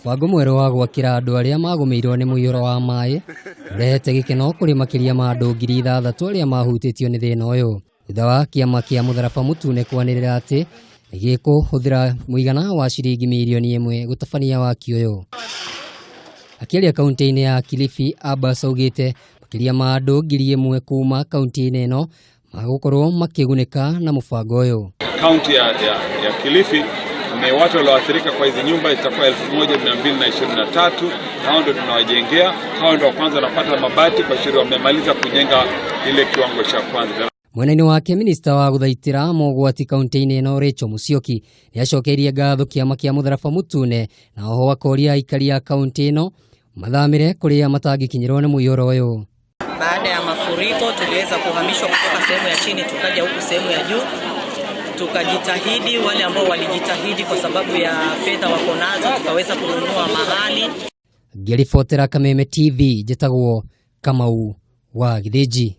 Mũbango mwerũ wa gwakĩra andũ arĩa magũmĩirwo nĩ mũiyũro wa maĩ ũrehete gĩkeno kũrĩ makĩria ma andũ 6,000 arĩa mahutĩtio nĩ thĩna ũyũ, thutha wa kĩama kĩa Mũtharaba Mũtune kwanĩrĩra atĩ nĩ gĩkũhũthĩra mũigana wa ciringi mirioni 1 gũtabania waki ũyũ. Akĩaria kaunti-inĩ ya Kilifi, Abbas augĩte makĩria ma andũ 1,000 kuma kaunti-inĩ ĩno magũkorwo makĩgunĩka na mũbango ũyũ. Kaunti ya Kilifi ni watu walioathirika kwa hizi nyumba itakuwa 1223, na hao ndio tunawajengea. Hao ndio wa kwanza wanapata mabati kwa shiri wamemaliza kujenga ile kiwango cha kwanza. Mwena-inĩ wake, minista wa gũthaitĩra mogwati kaunti-inĩ ĩno Rachel Musyoki nĩ acokeirie ngatho kĩama kĩa Mũtharaba Mũtune na oho akoria aikari a kaunti ĩno mathamĩre kũrĩa matangĩkinyĩrwo nĩ mũiyũro ũyũ. Baada ya mafuriko tuliweza kuhamishwa kutoka sehemu ya chini tukaja huku sehemu ya juu. Tukajitahidi, wale ambao walijitahidi kwa sababu ya fedha wako nazo, tukaweza kununua mahali. Ngĩribotera Kameme TV, njĩtagwo Kamau wa Gĩthĩnji.